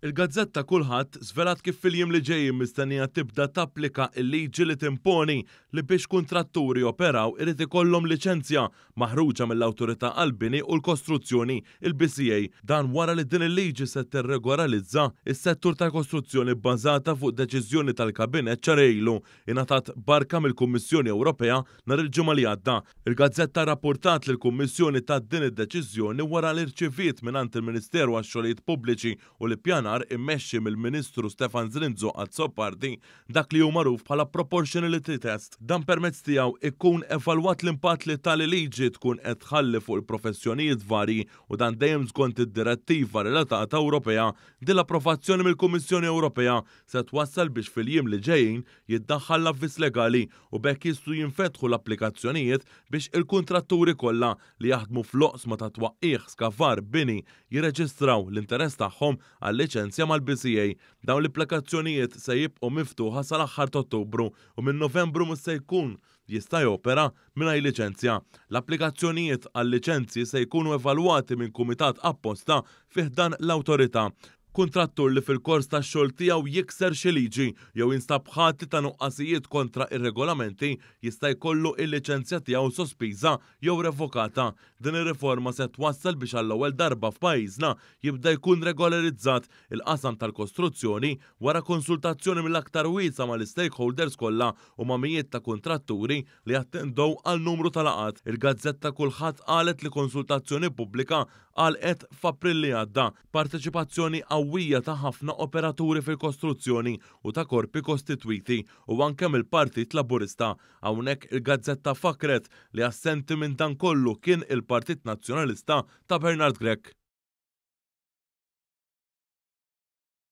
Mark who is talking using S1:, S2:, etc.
S1: Il-gazzetta Kulħadd żvelat kif fil-jiem li ġejjin mistennija tibda tapplika l-liġi li timponi li biex kuntratturi joperaw irid ikollhom liċenzja maħruġa mill-Awtorità għall-Bini u l-Kostruzzjoni, il-BCA. Dan wara li din il-liġi se tirregoralizza s-settur tal-kostruzzjoni bbażata fuq deċiżjoni tal-Kabinett xahar ilu ingħatat barka mill-Kummissjoni Ewropea nhar il-Ġimgħa li għadda. Il-gazzetta rrappurtat li l-Kummissjoni tat din id-deċiżjoni wara li rċiviet mingħand il-Ministeru għax-Xogħlijiet Pubbliċi u l-Ippjanar immexxi mill-Ministru Stefan Zrinzo Azzopardi dak li hu magħruf bħala proportionality test. Dan permezz tiegħu ikun evalwat l-impatt li tali liġi tkun qed tħalli fuq il-professjonijiet varji u dan dejjem skont id-direttiva relatata Ewropea. Din l-approvazzjoni mill-Kummissjoni Ewropea se twassal biex fil-jiem li ġejjin jiddaħħal l-avviż legali u b'hekk jistgħu jinfetħu l-applikazzjonijiet biex il-kuntratturi kollha li jaħdmu fl-oqsma ta' twaqqigħ, skavar, bini, jirreġistraw l-interess tagħhom għal liċenzja mal-BCA. Dawn l-applikazzjonijiet se jibqgħu miftuħa sal-aħħar t'Ottubru u minn Novembru mhux se jkun jista' jopera mingħajr liċenzja. L-applikazzjonijiet għal liċenzji se jkunu evalwati minn kumitat apposta fi ħdan l-awtorità. Kuntrattur li fil-kors tax-xogħol tiegħu jikser xi liġi jew jinstab ħati ta' nuqqasijiet kontra r-regolamenti jista' jkollu l-liċenzja tiegħu sospiża jew revokata. Din ir-riforma se twassal biex għall-ewwel darba f'pajjiżna jibda jkun regolarizzat il-qasam tal-kostruzzjoni wara konsultazzjoni mill-aktar wiesgħa mal-istakeholders kollha u ma' mijiet ta' kuntratturi li attendew għal numru ta' laqgħat. Il-gazzetta Kulħadd qalet li konsultazzjoni pubblika għalqet f'April li għadda, b'parteċipazzjoni qawwija ta' ħafna operaturi fil-kostruzzjoni u ta' korpi kostitwiti u anke mill-Partit Laburista. Hawnhekk il-gazzetta fakkret li assenti minn dan kollu kien il-Partit Nazzjonalista ta' Bernard Grech.